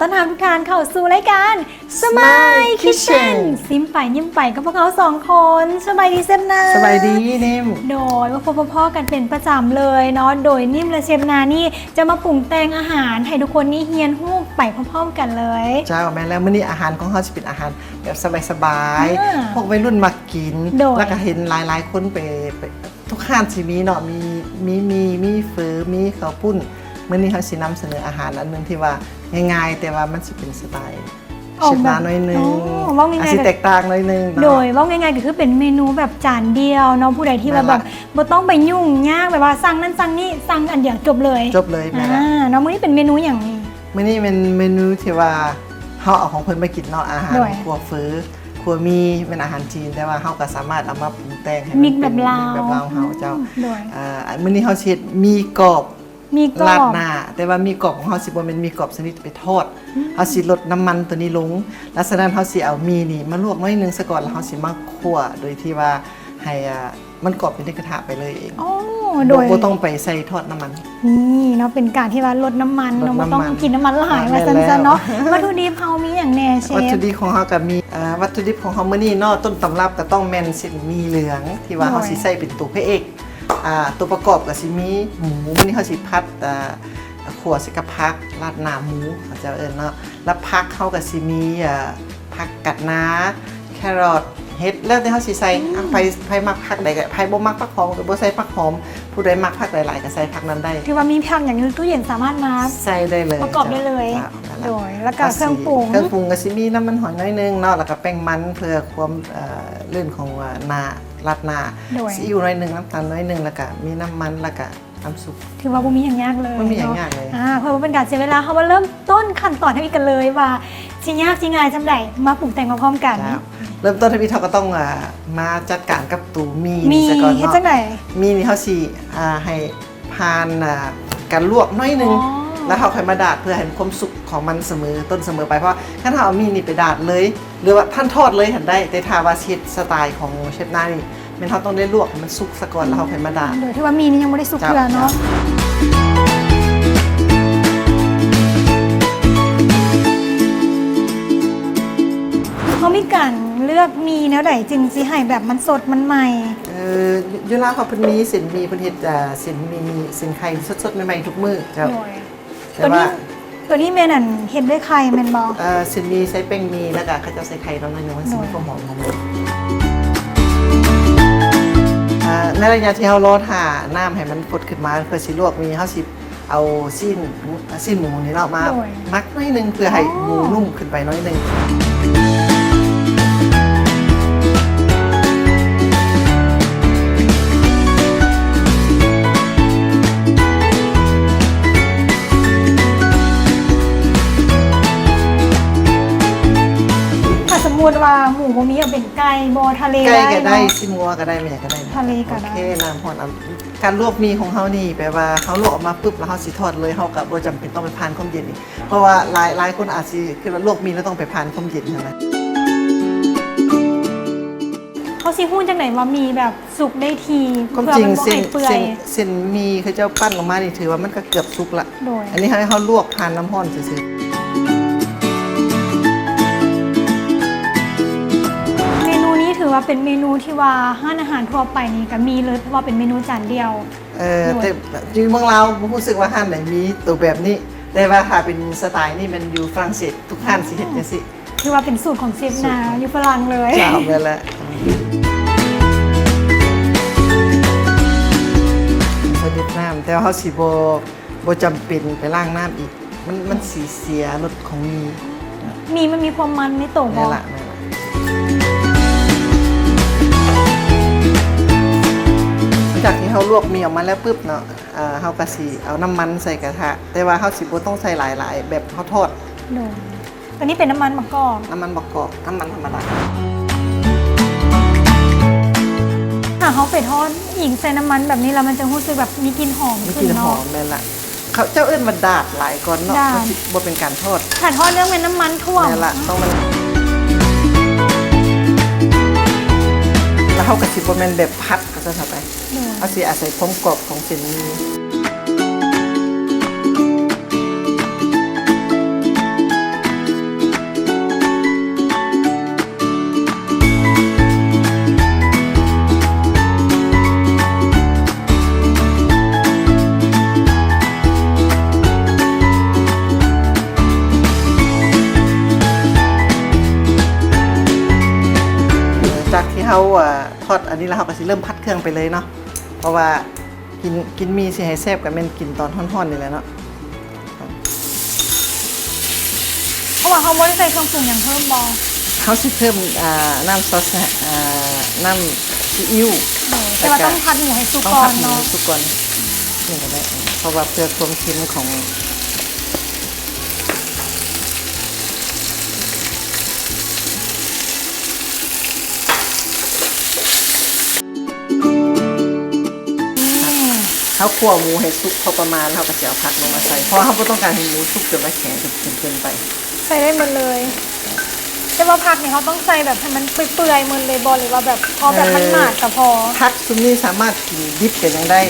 ຕ້ອນຮັບທຸກທ່ານເຂົ້າສູ່ລາຍການ Smile Smile Kitchen Kitchen ຊິມໄປຍິ້ມໄປກັບພວກເຮົາສອງຄົນ. ສະບາຍດີເຊຟນາ. ສະບາຍດີນິມ. ໂດຍ ມາພົບມາພໍ້ກັນເປັນປະຈຳເລີຍເນາະ, ໂດຍນິມ ແລະ ເຊຟນານີ້ຈະມາປຸງແຕ່ງອາຫານໃຫ້ທຸກຄົນນີ້ຮຽນຮູ້ໄປພ້ອມໆກັນເລີຍ. ເຈົ້າ ແມ່ນແລ້ວ, ມື້ນີ້ອາຫານຂອງເຮົາຊິເປັນອາຫານແບບສະບາຍໆ ອ່າ ພວກໄວລຸ້ນມັກກິນ. ໂດຍ ແລ້ວກໍເຫັນຫຼາຍໆຄົນໄປ ໄປ ທຸກຮ້ານຊິມີເນາະ, ມີ ມີໝີ່ ມີເຝີ ມີເຂົ້າປຸ້ນ. ມື້ນີ້ເຮົາຊິນຳສະເໜີອາຫານອັນໜຶ່ງທີ່ວ່າງ່າຍໆ ແຕ່ວ່າມັນຊິເປັນສະໄຕ ອອກແບບ ເຊຟນາໜ້ອຍໜຶ່ງ. ອໍ ເວົ້າງ່າຍໆ ອາດຊິແຕກຕ່າງໜ້ອຍໜຶ່ງເນາະ. ໂດຍ ເວົ້າງ່າຍໆກໍຄືເປັນເມນູແບບຈານດຽວເນາະ, ຜູ້ໃດທີ່ວ່າແບບ ແມ່ນລະ ບໍ່ຕ້ອງໄປຫຍຸ້ງຍາກ ແບບວ່າສັ່ງນັ້ນສັ່ງນີ້ ສັ່ງອັນດຽວຈົບເລີຍ. ຈົບເລີຍ. ແມ່ນລະ. ອ່າ ເນາະ ມື້ນີ້ເປັນເມນູຫຍັງນີ້? ມື້ນີ້ແມ່ນເມນູທີ່ວ່າເຮົາເອົາຂອງເພິ່ນມາກິນເນາະ, ອາຫານ ໂດຍ ຄົວເຝີ ຄົວໝີ່ ແມ່ນອາຫານຈີນ, ແຕ່ວ່າເຮົາກໍສາມາດເອົາມາປຸງແຕ່ງໃຫ້ມັນເປັນ mix ແບບລາວ mix ແບບລາວເຮົາ. ເຈົ້າ. ໂດຍ ອ່າ ມື້ນີ້ເຮົາຊິເຮັດໝີ່ກອບ ໝີ່ກອບ ລາດໜ້າ, ແຕ່ວ່າໝີ່ກອບຂອງເຮົາຊິບໍ່ແມ່ນໝີ່ກອບຊະນິດໄປທອດ. ອືມ ເຮົາຊິລົດນ້ຳມັນຕົວນີ້ລົງ, ຫຼັງຈາກນັ້ນເຮົາຊິເອົາໝີ່ນີ້ມາລວກໜ້ອຍໜຶ່ງສາກ່ອນ ແລ້ວເຮົາຊິມາຂົ້ວໂດຍທີ່ວ່າໃຫ້ ອ່າ ມັນກອບຢູ່ໃນກະທະໄປເລີຍເອງ. ອໍ ໂດຍ ບໍ່ ບໍ່ຕ້ອງໄປໃສ່ທອດນ້ຳມັນ. ນີ້ເນາະ ເປັນການທີ່ວ່າລົດນ້ຳມັນເນາະ, ລົດນ້ຳມັນ ບໍ່ຕ້ອງກິນນ້ຳມັນຫຼາຍ ອ່າ ວ່າຊັ້ນ ແມ່ນແລ້ວ ເນາະ. ວັດຖຸດິບເຮົາມີຫຍັງແດ່ເຊຟ? ວັດຖຸດິບຂອງເຮົາກໍມີ ອ່າ ວັດຖຸດິບຂອງເຮົາມື້ນີ້ເນາະ, ຕົ້ນຕຳລັບກໍຕ້ອງແມ່ນເສັ້ນໝີ່ເຫຼືອງ ທີ່ວ່າ ໂດຍ ເຮົາຊິໃຊ້ເປັນຕົວພະເອກ. ອ່າ ຕົວປະກອບກໍຊິມີໝູ, ມື້ນີ້ເຮົາຊິຜັດ ອ່າ ຂົ້ວໃສ່ກັບຜັກ ລາດໜ້າໝູ ເຂົາເຈົ້າເອີ້ນເນາະ. ແລ້ວຜັກເຮົາກໍຊິມີ ອ່າ ຜັກກາດນາ ແຄຣອດ ເຫັດ ແລ້ວແຕ່ເຮົາຊິໃສ່. ອືມ ອ່າ ໃຜ ໃຜມັກຜັກໃດກໍ ໃຜບໍ່ມັກຜັກຫອມກໍບໍ່ໃສ່ຜັກຫອມ, ຜູ້ໃດມັກຜັກຫຼາຍໆກໍໃສ່ຜັກນັ້ນໄດ້. ຖືວ່າມີຜັກຫຍັງຢູ່ຕູ້ເຢັນສາມາດມາ ໃສ່ໄດ້ເລີຍ ປະກອບໄດ້ເລີຍ. ເຈົ້າ ໂດຍ ແລ້ວກໍເຄື່ອງປຸງ ເຄື່ອງປຸງກໍຊິມີນ້ຳມັນຫອຍໜ້ອຍໜຶ່ງເນາະ, ແລ້ວກໍແປ້ງມັນເພື່ອຄວາມ ເອີ ລື່ນຂອງ ເອີ ໜ້າ ລາດໜ້າ. ໂດຍ ຊີອິ້ວໜ້ອຍໜຶ່ງ ນ້ຳຕານໜ້ອຍໜຶ່ງ ແລ້ວກໍມີນ້ຳມັນ ແລ້ວກໍ ນ້ຳຊຸບ. ຖືວ່າບໍ່ມີຫຍັງຍາກເລີຍ ບໍ່ມີຫຍັງຍາກເລີຍ. ເນາະ ອ່າ ເພື່ອບໍ່ເປັນການເສຍເວລາ ເຮົາມາເລີ່ມຕົ້ນຂັ້ນຕອນທຳອິດກັນເລີຍວ່າຊິຍາກຊິງ່າຍສ່ຳໃດ, ມາປຸງແຕ່ງພ້ອມໆກັນ. ເຈົ້າ ເລີ່ມຕົ້ນທຳອິດເຮົາກໍຕ້ອງ ອ່າ ມາຈັດການກັບໂຕໝີ່ ໝີ່ ນີ້ຊະກ່ອນເນາະ. ເຮັດຈັ່ງໃດ? ໝີ່ນີ້ເຮົາຊິ ອ່າ ໃຫ້ຜ່ານ ອ່າ ການລວກໜ້ອຍໜຶ່ງ. ອໍ ແລ້ວເຮົາຄ່ອຍມາດາດ ເພື່ອໃຫ້ຄວາມສຸກຂອງມັນສະເໝີຕົ້ນສະເໝີປາຍ, ເພາະວ່າຄັນເຮົາເອົາໝີ່ນີ້ໄປດາດເລີຍ ຫຼືວ່າທ່ານທອດເລີຍຫັ້ນໄດ້, ແຕ່ຖ້າວ່າຊິເຮັດສະໄຕຂອງເຊຟນານີ້ ແມ່ນເຮົາຕ້ອງໄດ້ລວກໃຫ້ມັນສຸກສາກ່ອນ ແລ້ວເຮົາຄ່ອຍມາດາດ. ໂດຍທີ່ວ່າໝີ່ນີ້ຍັງບໍ່ໄດ້ສຸກເທື່ອເນາະ. ເຈົ້າ. ເຮົາມີການເລືອກໝີ່ແນວໃດຈຶ່ງຊິໃຫ້ແບບມັນສົດມັນໃໝ່? ເອີ ຢູ່ລາວເຮົາເພິ່ນມີເສັ້ນໝີ່ ເພິ່ນເຮັດ ເອີ ເສັ້ນໝີ່ ເສັ້ນໄຂ່ສົດໆໃໝ່ໆທຸກມື້. ເຈົ້າ. ໂດຍ ແຕ່ວ່າ ໂຕນີ້ ໂຕນີ້ແມ່ນອັນເຮັດດ້ວຍໄຂ່ແມ່ນບໍ່? ເອີ ເສັ້ນໝີ່ໃສ່ແປ້ງໝີ່ ແລ້ວກະເຂົາເຈົ້າໃສ່ໄຂ່ນຳໜ້ອຍໜຶ່ງ ມັນຊິມີຄວາມຫອມຂອງມັນ. ອ່າ ໃນໄລຍະທີ່ເຮົາລໍຖ້ານ້ຳໃຫ້ມັນຟົດຂຶ້ນມາ ເພື່ອຊິລວກໝີ່ ເຮົາຊິເອົາຊີ້ນ ຊີ້ນໝູນີ້ເນາະ ມາ ໂດຍ ໝັກໜ້ອຍໜຶ່ງ ເພື່ອໃຫ້ ອໍ ໝູນຸ້ມຂຶ້ນໄປໜ້ອຍໜຶ່ງ. ຖ້າສົມມຸດວ່າໝູບໍ່ມີ ເອົາເປັນໄກ່ບໍ່? ທະເລ ໄກ່ກໍໄດ້ ໄດ້ເນາະ ຊີ້ນງົວກໍໄດ້ ແມ່ນຫຍັງກໍໄດ້. ທະເລກໍໄດ້. ໂອເຄ ນ້ຳຮ້ອນ. ອ່າ ການລວກໝີ່ຂອງເຮົານີ້ ແປວ່າເຮົາລວກອອກມາປຶບ ແລ້ວເຮົາຊິທອດເລີຍ ເຮົາກໍບໍ່ຈຳເປັນຕ້ອງໄປຜ່ານຄວາມເຢັນອີກ ເພາະວ່າຫຼາຍ ຫຼາຍຄົນອາດຊິຄິດວ່າລວກໝີ່ແລ້ວຕ້ອງໄປຜ່ານຄວາມເຢັນຫັ້ນນະ. ເຮົາຊິຮູ້ຈັ່ງໃດວ່າໝີ່ແບບສຸກໄດ້ທີ່? ຄວາມຈິງ ເພື່ອມັນບໍ່ໃຫ້ເປື່ອຍ ເສັ້ນ ເສັ້ນໝີ່ເຂົາເຈົ້າປັ້ນອອກມານີ້ ຖືວ່າມັນກໍເກືອບສຸກລະ. ໂດຍ ອັນນີ້ໃຫ້ເຮົາລວກຜ່ານນ້ຳຮ້ອນຊື່ໆ. ເມນູນີ້ຖືວ່າເປັນເມນູທີ່ວ່າຮ້ານອາຫານທົ່ວໄປນີ້ກໍມີເລີຍ ເພາະວ່າເປັນເມນູຈານດຽວ. ເອີ ໂດຍ ແຕ່ຢູ່ເມືອງລາວບໍ່ຮູ້ສຶກວ່າຮ້ານໃດມີໂຕແບບນີ້ ແຕ່ວ່າຖ້າເປັນສະໄຕນີ້ແມ່ນຢູ່ຝຣັ່ງເສດ ທຸກຮ້ານຊິເຮັດຈັ່ງຊີ້. ຖືວ່າເປັນສູດຂອງເຊຟນາ ສູດຂອງ ຢູ່ຝຣັ່ງເລີຍ. ເຈົ້າ ແມ່ນແຫຼະ. ໃສ່ເດັດນ້ຳ ແຕ່ວ່າເຮົາຊິບໍ່ ບໍ່ຈຳເປັນໄປລ້າງນ້ຳອີກ ມັນ ມັນຊິເສຍລົດຂອງໝີ່. ໝີ່ມັນມີຄວາມມັນໃນໂຕບໍ່? ແມ່ນລະ ແມ່ນລະ. ຫຼັງຈາກທີ່ເຮົາລວກໝີ່ອອກມາແລ້ວປຶບເນາະ ເອີ ເຮົາກໍຊິເອົານ້ຳມັນໃສ່ກະທະ ແຕ່ວ່າເຮົາຊິບໍ່ຕ້ອງໃສ່ຫຼາຍໆ ແບບເຮົາທອດ. ໂດຍ. ຕົວນີ້ເປັນນ້ຳມັນມະກອກ ນ້ຳມັນມະກອກ ນ້ຳມັນທຳມະດາ. ຖ້າເຮົາໄປທອດອີງໃສ່ນ້ຳມັນແບບນີ້ແລ້ວ ມັນຈະຮູ້ສຶກແບບມີກິ່ນຫອມ ມີກິ່ນຫອມຂຶ້ນເນາະ. ແມ່ນລະ. ເຂົາເຈົ້າເອີ້ນວ່າດາດຫຼາຍກ່ອນເນາະ ດາດ ມັນຊິບໍ່ເປັນການທອດ. ຖ້າທອດແລ້ວແມ່ນນ້ຳມັນຖ້ວມ. ແມ່ນລະ ຕ້ອງມັນ ແລ້ວເຮົາກໍຊິບໍ່ແມ່ນແບບຜັດ ເຮົາຊິອາໄສຄວາມກອບຂອງເສັ້ນໝີ່. ໂດຍ. ເຮົາ ອ່າ ທອດອັນນີ້ແລ້ວ ເຮົາກໍຊິເລີ່ມຜັດເຄື່ອງໄປເລີຍເນາະ ເພາະວ່າກິນ ກິນໝີ່ຊິໃຫ້ແຊບກໍແມ່ນກິນຕອນຮ້ອນໆນີ້ແຫຼະເນາະ. ເພາະວ່າເຮົາບໍ່ໄດ້ໃສ່ເຄື່ອງປຸງຫຍັງເພີ່ມບໍ່? ເຮົາຊິເພີ່ມ ອ່າ ນ້ຳຊອສ ອ່າ ນ້ຳຊີອິ້ວ. ໂດຍ ແຕ່ວ່າຕ້ອງຜັດໝູໃຫ້ສຸກກ່ອນເນາະ. ຕ້ອງຜັດໝູໃຫ້ສຸກກ່ອນ ນີ້ກໍໄດ້ ເພາະວ່າເພື່ອຄວາມເຄັມຂອງ ເຮົາຂົ້ວໝູໃຫ້ສຸກພໍປະມານ ເຮົາກໍຊິເອົາຜັກລົງມາໃສ່ ເພາະເຮົາບໍ່ຕ້ອງການໃຫ້ໝູສຸກຈົນວ່າແຂງຈົນເກີນໄປ. ໃສ່ໄດ້ໝົດເລີຍ. ແຕ່ວ່າຜັກນີ້ເຮົາຕ້ອງໃສ່ແບບໃຫ້ມັນເປື່ອຍໆໝົດເລີຍບໍ່ ຫຼືວ່າແບບພໍແບບມັນໝາດກໍພໍ? ເອີ ຜັກຊຸມນີ້ສາມາດກິນດິບກໍຍັງໄດ້.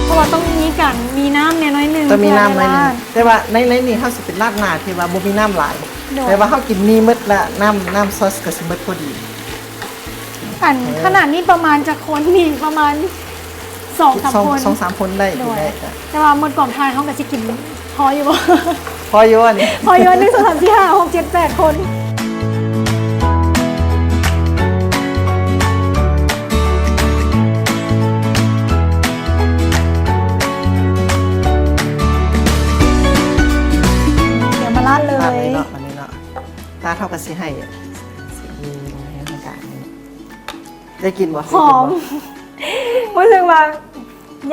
ເພາະວ່າຕ້ອງມີການມີນ້ຳແດ່ໜ້ອຍໜຶ່ງ ຕ້ອງມີນ້ຳໜ້ອຍໜຶ່ງ ເພື່ອໄດ້ລາດ. ແຕ່ວ່າໃນ ໃນນີ້ເຮົາຊິເປັນລາດໜ້າທີ່ວ່າບໍ່ມີນ້ຳຫຼາຍ. ໂດຍ ແຕ່ວ່າເຮົາກິນໝີ່ໝົດລະ ນ້ຳ ນ້ຳຊອສກໍຊິໝົດພໍດີ. ອັນ ເອີ ຂະໜາດນີ້ປະມານຈັກຄົນ? ມີປະມານສອງສາມຄົນ ສອງສາມຄົນໄດ້. ໂດຍ ແຕ່ວ່າໝົດກອງຖ່າຍເຮົາກໍຊິກິນພໍຢູ່ບໍ່? ພໍຢູ່ອັນນີ້ ພໍຢູ່ ໜຶ່ງ ສອງ ສາມ ສີ່ ຫ້າ ຫົກ ເຈັດ ແປດຄົນ. ດຽວມາລາດເລີຍ ລາດເລີຍເນາະ ອັນນີ້ເນາະ. ຕາເຮົາກໍຊິໃຫ້ ຊິມີໃຫ້ການ ໄດ້ກິນບໍ່? ຫອມ ຮູ້ສຶກວ່າ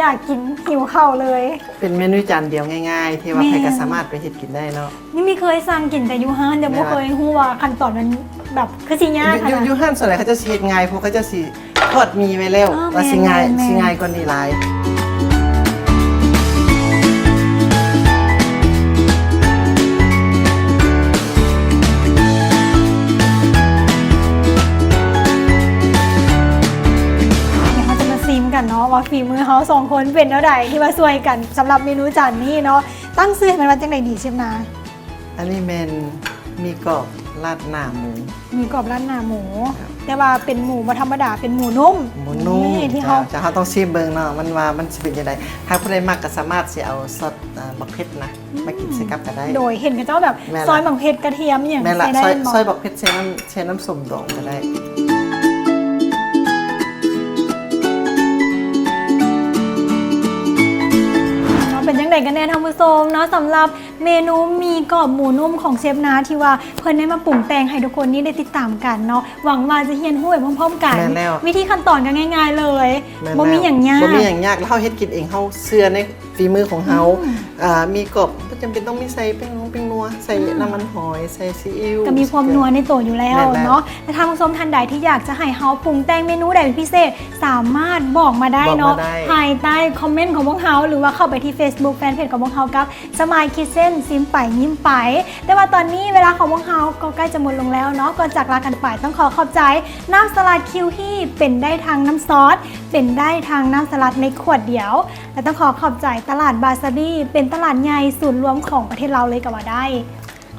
ຢາກກິນ ຫິວເຂົ້າເລີຍ. ເປັນເມນູຈານດຽວງ່າຍໆ ທີ່ວ່າໃຜກໍສາມາດໄປເຮັດກິນໄດ້ເນາະ. ນີ້ມີເຄີຍສັ່ງກິນແຕ່ຢູ່ຮ້ານ ແຕ່ບໍ່ເຄີຍຮູ້ວ່າຂັ້ນຕອນມັນແບບຄືຊິຍາກ. ຢູ່ ຢູ່ຮ້ານສ່ວນໃຫຍ່ເຂົາເຈົ້າຊິເຮັດງ່າຍ ເພາະເຂົາເຈົ້າຊິທອດໝີ່ໄວ້ແລ້ວ ວ່າຊິງ່າຍ ຊິງ່າຍກວ່ານີ້ຫຼາຍ. ດຽວເຮົາຈະມາຊີມກັນເນາະ ວ່າຝີມືເຮົາສອງຄົນເປັນແນວໃດ ທີ່ວ່າຊ່ວຍກັນສຳລັບເມນູຈານນີ້ເນາະ. ຕັ້ງຊື່ໃຫ້ມັນວ່າຈັ່ງໃດດີ ເຊຟນາ? ອັນນີ້ແມ່ນໝີ່ກອບລາດໜ້າໝູ. ໝີ່ກອບລາດໜ້າໝູ ແຕ່ວ່າເປັນໝູບໍ່ທຳມະດາ ເປັນໝູນຸ້ມ. ໝູນຸ້ມ ນີ້ທີ່ເຮົາ ເຈົ້າ ເຮົາຕ້ອງຊີມເບິ່ງເນາະ ມັນວ່າມັນຊິເປັນຈັ່ງໃດ. ຖ້າຜູ້ໃດມັກກໍສາມາດຊິເອົາຊອດ ເອີ ບັກເຜັດນະ ມາກິນໃສ່ກັບກໍໄດ້. ໂດຍ ເຫັນເຂົາເຈົ້າແບບ ແມ່ນລະ ຊອຍບັກເຜັດກະທຽມຫຍັງໃສ່ໄດ້. ແມ່ນລະ ຊອຍ ແມ່ນບໍ່? ຊອຍບັກເຜັດໃສ່ນ້ຳ ໃສ່ນ້ຳສົ້ມດອງກໍໄດ້. ເປັນຈັ່ງໃດກັນແດ່ທ່ານຜູ້ຊົມເນາະ ສຳລັບເມນູໝີ່ກອບໝູນຸ້ມຂອງເຊຟນາ ທີ່ວ່າເພິ່ນໄດ້ມາປຸງແຕ່ງໃຫ້ທຸກຄົນນີ້ໄດ້ຕິດຕາມກັນເນາະ. ຫວັງວ່າຈະຮຽນຮູ້ໄປພ້ອມໆກັນ. ແມ່ນແລ້ວ ວິທີຂັ້ນຕອນກໍງ່າຍໆເລີຍ. ແມ່ນແລ້ວ ບໍ່ມີຫຍັງຍາກ ບໍ່ມີຫຍັງຍາກ ແລ້ວເຮົາເຮັດກິນເອງ ເຮົາເຊື່ອໃນ ຝີມືຂອງເຮົາ. ອືມ ອ່າ ໝີ່ກອບບໍ່ຈຳເປັນຕ້ອງມີໃສ່ແປ້ງນົວແປ້ງນົວ ໃສ່ ອືມ ນ້ຳມັນຫອຍ ໃສ່ຊີອິ້ວ ກໍມີຄວາມນົວໃນໂຕຢູ່ແລ້ວເນາະ. ແມ່ນແລ້ວ ແລະ ທ່ານຜູ້ຊົມທ່ານໃດທີ່ຢາກຈະໃຫ້ເຮົາປຸງແຕ່ງເມນູໃດເປັນພິເສດ ສາມາດບອກມາໄດ້ເນາະ ບອກມາໄດ້ ພາຍໃຕ້ຄອມເມັນຂອງພວກເຮົາ ຫຼືວ່າເຂົ້າໄປທີ່ເຟສບຸກແຟນເພຈຂອງພວກເຮົາກັບ Smile Kitchen ຊິມໄປຍິ້ມໄປ. ແຕ່ວ່າຕອນນີ້ເວລາຂອງພວກເຮົາກໍໃກ້ຈະໝົດລົງແລ້ວເນາະ. ກ່ອນຈາກລາກັນໄປ ຕ້ອງຂໍຂອບໃຈນ້ຳສະຫຼັດຄິວຮີ ເປັນໄດ້ທັງນ້ຳຊອດ ເປັນໄດ້ທັງນ້ຳສະຫຼັດໃນຂວດດຽວ ແລະ ຕ້ອງຂໍຂອບໃຈຕະຫຼາດບາຊາບີ ເປັນຕະຫຼາດໃຫຍ່ສູນລວມຂອງປະເທດລາວເລີຍກໍວ່າໄດ້.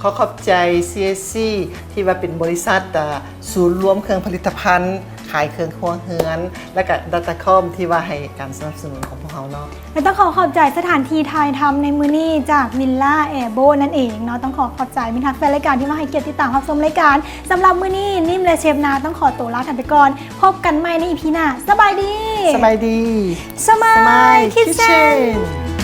ຂໍຂອບໃຈ ຊີເອສຊີ ທີ່ວ່າເປັນບໍລິສັດ ເອີ ສູນລວມເຄື່ອງຜະລິດຕະພັນ ຂາຍເຄື່ອງຄົວເຮືອນ ແລະ ກະ ດອດຕາຄອມ ທີ່ວ່າໃຫ້ການສະໜັບສະໜູນຂອງພວກເຮົາເນາະ. ແລະ ຕ້ອງຂໍຂອບໃຈສະຖານທີ່ຖ່າຍທຳໃນມື້ນີ້ຈາກວິນລາແອໂບນັ້ນເອງເນາະ. ຕ້ອງຂໍຂອບໃຈມິດຮັກແຟນລາຍການທີ່ມາໃຫ້ກຽດຕິດຕາມຮັບຊົມລາຍການ. ສຳລັບມື້ນີ້ ນິມ ແລະ ເຊຟນາຕ້ອງຂໍຕົວລາກັນໄປກ່ອນ. ພົບກັນໃໝ່ໃນອີພີໜ້າ. ສະບາຍດີ. ສະບາຍດີ. Smile Smile Kitchen Kitchen.